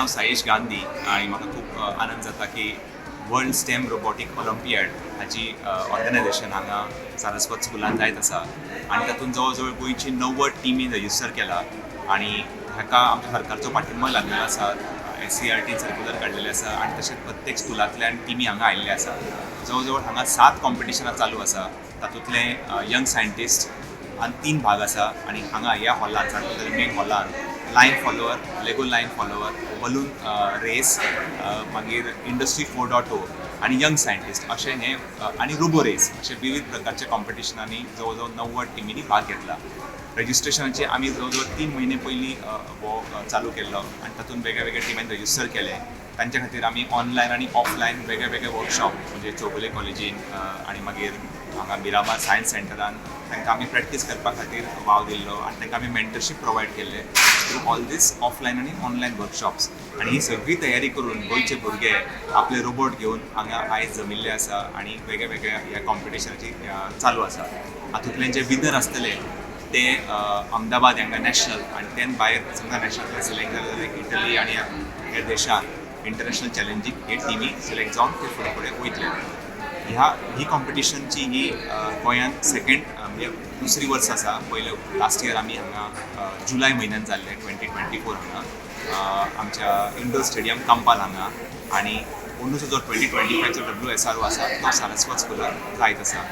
नांव साईश गांधी आनी म्हाका खूब आनंद जाता की वर्ल्ड स्टेम रोबोटीक ऑलिम्पियाड हाची ऑर्गनायझेशन हांगा सारस्वत स्कुलान जायत आसा आनी तातूंत जवळ जवळ गोंयची 90 टिमी रजिस्टर केला आनी हाका आमच्या सरकारचो पाठिंबो लागलेलो आसा. SCERT circular काडलेलें आसा आनी तशेंच प्रत्येक स्कुलांतल्यान टिमी हांगा आयिल्ले आसा. जवळ जवळ हांगा 7 कॉम्पिटिशनां चालू आसा. तातूंतलें यंग सायंटिस्ट आनी 3 भाग आसा आनी हांगा ह्या हॉलान सारस्वत मेन हॉलान line follower, Lego line follower, balloon race, मागीर इंडस्ट्री 4.0 आनी यंग सायंटिस्ट अशें हें आनी रोबो रेस अशे विविध प्रकारच्या कॉम्पिटिशनांनी जवळ जवळ 90 टिमींनी भाग घेतला. रजिस्ट्रेशनाचे आमी जवळ जवळ 3 म्हयने पयलीं हो चालू केल्लो आनी तातूंत वेगळे वेगळे टिमीन रजिस्टर केले. तांच्या खातीर आमी ऑनलायन आनी ऑफलायन वेगळे वेगळे वर्कशॉप म्हणजे चौगुले कॉलेजीन आनी मागीर हांगा मिरामार सायन्स सेंटरान तांकां आमी प्रॅक्टीस करपा खातीर वाव दिल्लो आनी तांकां आमी मेंटरशीप प्रोवायड केल्ले थ्रू ऑल these offline आनी ऑनलायन वर्कशॉप्स. आनी ही सगळी तयारी करून गोंयचे भुरगे आपले रोबोट घेवन हांगा आयज जमिल्ले आसा आनी वेगळे वेगळ्या ह्या कॉम्पिटिशनाची चालू आसा. हातूंतले जे विनर आसतले ते अहमदाबाद हांगा नॅशनल आनी तेन भायर समजा नॅशनल सिलेक्ट जाले जाल्यार इटली आनी हेर देशाक इंटरनॅशनल चॅलेंजीक हे टिमी सिलेक्ट जावन ते फुडें फुडें वयतले. ही कॉम्पिटिशनची ही गोंयांत सेकेंड म्हणजे दुसरी वर्स आसा. पयले लास्ट इयर आमी हांगा जुलय म्हयन्यान जाल्ले 2024 हांगा आमच्या इंडोर स्टेडियम कंपाल हांगा आनी अंदूचो जो 2025चो WSRO आसा तो सारस्वत स्कुलान जायत आसा.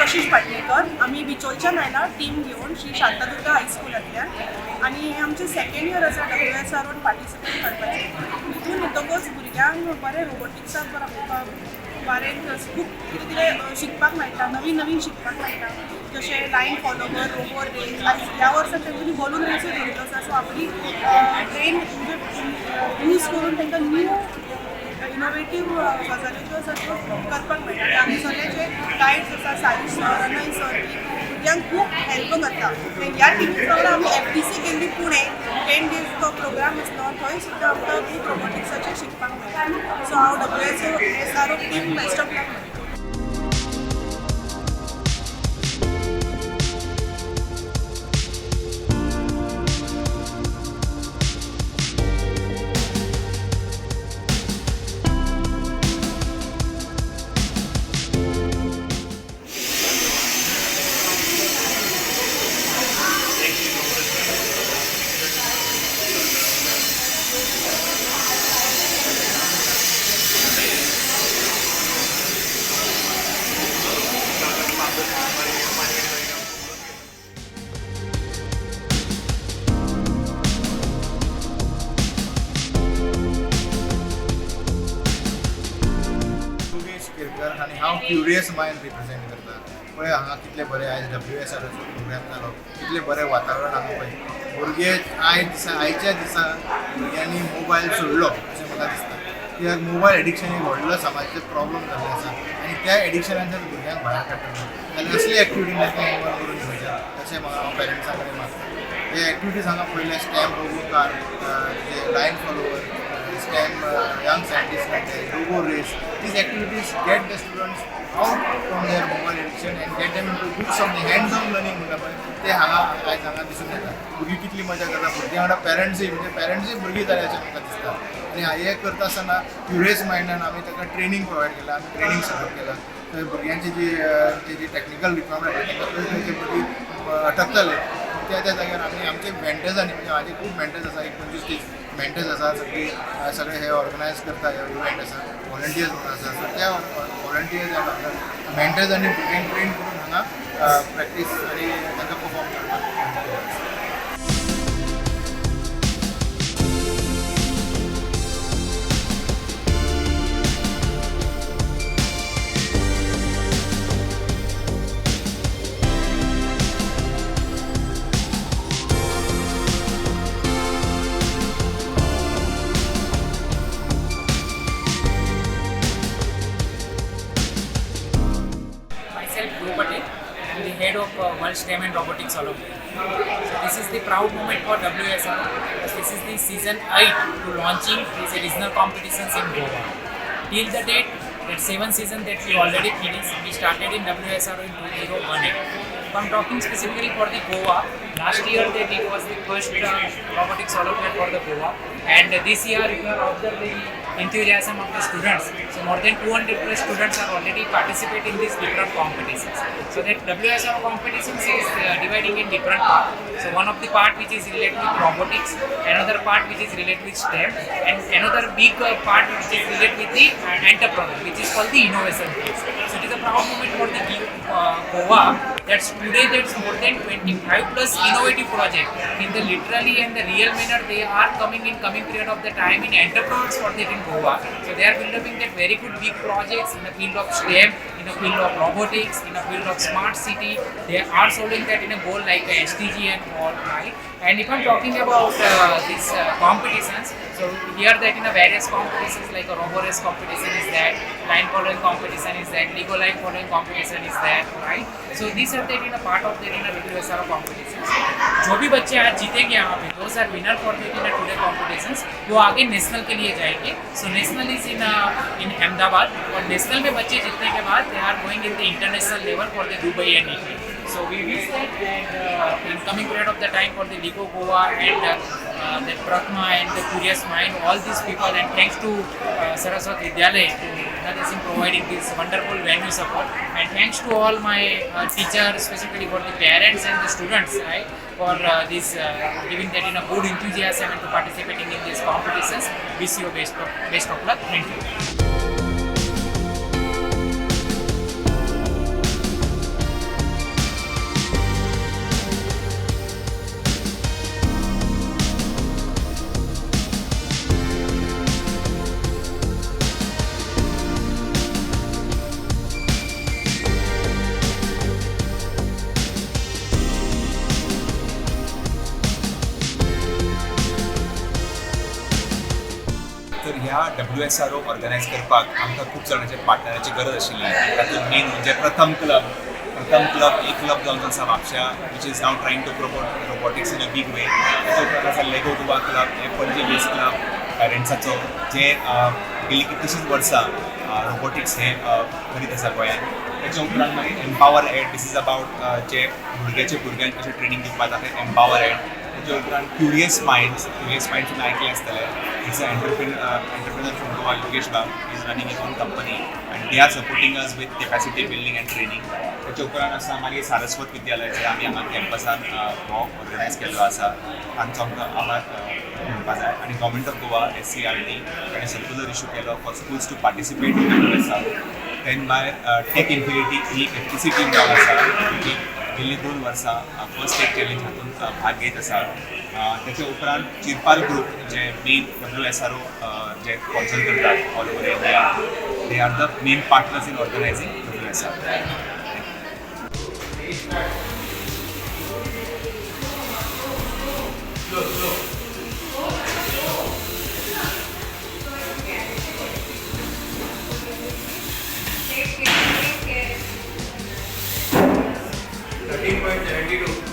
कशिश पाटणेकर. आमी बिचोलच्यान आयला टीम घेवन श्री शांतादुर्गा हायस्कुलांतल्यान आनी हें आमचें सेकेंड इयर आसा WSRO participate करपाचें. हितून येतकच भुरग्यांक बरें रोबोटिक्साक बरें खूब कितें कितें शिकपाक मेळटा, नवीन नवीन शिकपाक मेळटा, जशें लायन फॉलोवर, रोबो रेस. ह्या वर्सा तेंच्यांनी बलून रेसूय दवरिल्लो आसा. सो आपली ब्रेन म्हणजे यूज करून तांकां न्यू इनोवेटीव गजाली ज्यो आसा त्यो करपाक मेळटा. आनी हांगासरले जे गायड्स आसा साईश सर, अनय सर, ती भुरग्यांक खूब हेल्प करता. ह्या टिमी वांगडा आमी FDC केल्ली पुणे 10 डेज तो प्रोग्राम आसलो, थंय सुद्दां आमकां खूब रोबोटिक्साचेर शिकपाक मेळ्ळें. सो हांव WSRO team best of luck. आनी हांव क्युरियस मायंड रिप्रेझेंट करता. पळय हांगा कितले बरें आयज WSROचो प्रोग्राम जालो, कितलें बरें वातावरण हांगा. पळय भुरगे आयच्या दिसा भुरग्यांनी मोबायल सोडलो अशें म्हाका दिसता. कित्याक मोबायल एडिक्शन एक व्हडलो समाजाचो प्रॉब्लम जाल्लो आसा आनी त्या एडिक्शनांतल्यान भुरग्यांक भायर काडटलो जाल्यार असली एक्टिविटी तांकां इनवॉल्व करून घेवचें अशें म्हाका हांव पेरंट्सां कडेन मागता. हे एक्टिविटीज हांगा पळयल्या STEM robo car, line follower, STEM young scientists, robo race. These activities get the students out from their mobile addiction and get them into do something hands-on learning. म्हणटा पळय ते हांगा आयज हांगा दिसून येता. भुरगीं कितली मजा करता, भुरग्यां वांगडा पेरंट्सूय म्हणजे पेरंट्सूय भुरगीं जाल्या अशें म्हाका दिसता. आनी हें करता आसतना क्युरियस मायंडान आमी ताका ट्रेनींग प्रोवायड केला, आमी ट्रेनींग सपोर्ट केला. थंय भुरग्यांची जी टॅक्निकल रिक्वायरमेंट आसा तांकां थंय थंय भुरगीं अटकताले त्या त्या जाग्यार आमी आमचे मेंटर्सांनी म्हणजे म्हाजे खूब मेंटर्स आसा, एक 25-30 मेंटर्स आसा, सगळी सगळे हे ऑर्गनायज करता, हे इव्हेंट आसा, व्हॉलंटियर्स म्हणून आसा. सो त्या व्हॉलंटियर्स मेंटर्सांनी भुरग्यांक ट्रेन करून हांगा प्रॅक्टीस आनी तांकां परफॉर्म करपाक. World STEM and Robotics Olympiad. So this is the proud moment for WSRO because this is the season 8 to launching these regional competitions in Goa. Till the date, that 7 season that we already finished, we started in WSRO in 2018. If I'm talking specifically for the Goa, last year that it was the first robotics Olympiad for the Goa, and this year you have observed the enthusiasm of the students. So more than 200 plus students are already participating in these different competitions. So that WSRO competitions is dividing in different parts. So one of the part which is related with robotics, another part which is related with STEM, and another big part which is related with the entrepreneur, which is called the innovation phase. So it is a proud moment for the Goa that's today that's more than 25 plus innovative project in the literally and the real manner they are coming in coming period of the time in entrepreneurs for that in Goa. So they are building that very good big projects in the field of STEM, in the field of robotics, in the field of smart city. They are solving that in a goal like a SDG and all, right? And if I'm talking about these competitions, so here that in the various competitions like a robo race competition is that, line following competition is that, Lego line following competition is that, right? So these are that in a part of that in a WSRO competitions. जो भी बच्चे आज जीतेंगे यहाँ pay, those are winner for that in a today competitions, वो आगे national K लिए जाएंगे. So national is in Ahmedabad, Aur national में बच्चे जीतने के बाद they are going in the international level for the Dubai and Italy. So we wish that, and in coming period of the time for the Lego Goa and that Pratma and the Curious Mind, all these people, and thanks to Saraswat Vidyalaya to in providing this wonderful venue support, and thanks to all my teachers, specifically for the parents and the students, right, for this giving that in a good enthusiasm and to participating in these competitions. Wish you best of luck. Thank you. तर ह्या WSRO organise करपाक आमकां खूब जाणांच्या पार्टनराची गरज आशिल्ली. तातूंत main म्हणजे प्रथम क्लब एक क्लब जावन आसा म्हापश्या, which is now trying to promote robotics in a big way. ताच्या उपरांत आसा लेगो गोवा क्लब, हे पणजे बेस क्लब पेरंट्साचो, जे गेली कितलीशींच वर्सां रोबोटिक्स हें करीत आसा गोंयांत. ताच्या उपरांत मागीर Empower Ed, this is about जे भुरग्याचे भुरग्यांक कशें ट्रेनींग दिवपाक जाता एम्पावर एड. ताच्या उपरांत क्युरियस मायंड्स तुमी आयकलें आसतलें. It's an entrepreneur from Goa, Yogesh Bab, is running his own company and they are supporting us with capacity building and training. ताच्या उपरांत आसा मागीर सारस्वत विद्यालय, जे आमी हांगा कॅम्पसान हो ऑर्गनायज केल्लो आसा, तांचो आमकां आभार म्हणपा जाय. आनी गव्हर्मेंट ऑफ गोवा SCERT ताणें सर्क्युलर इशू केलो for schools to participate in WSRO. तेन भायर टेक इन्फिनिटी ही FTC team जावन आसा, जी गेल्ली 2 वर्सां फर्स्ट टेक चॅलेंज हातूंत भाग घेत आसा. त्याच्या उपरांत चिरपाल ग्रुप, जे मेन WSRO जे स्पॉन्सर करतात all over India, they are the main partners in organising WSRO. Thirteen point seventy two.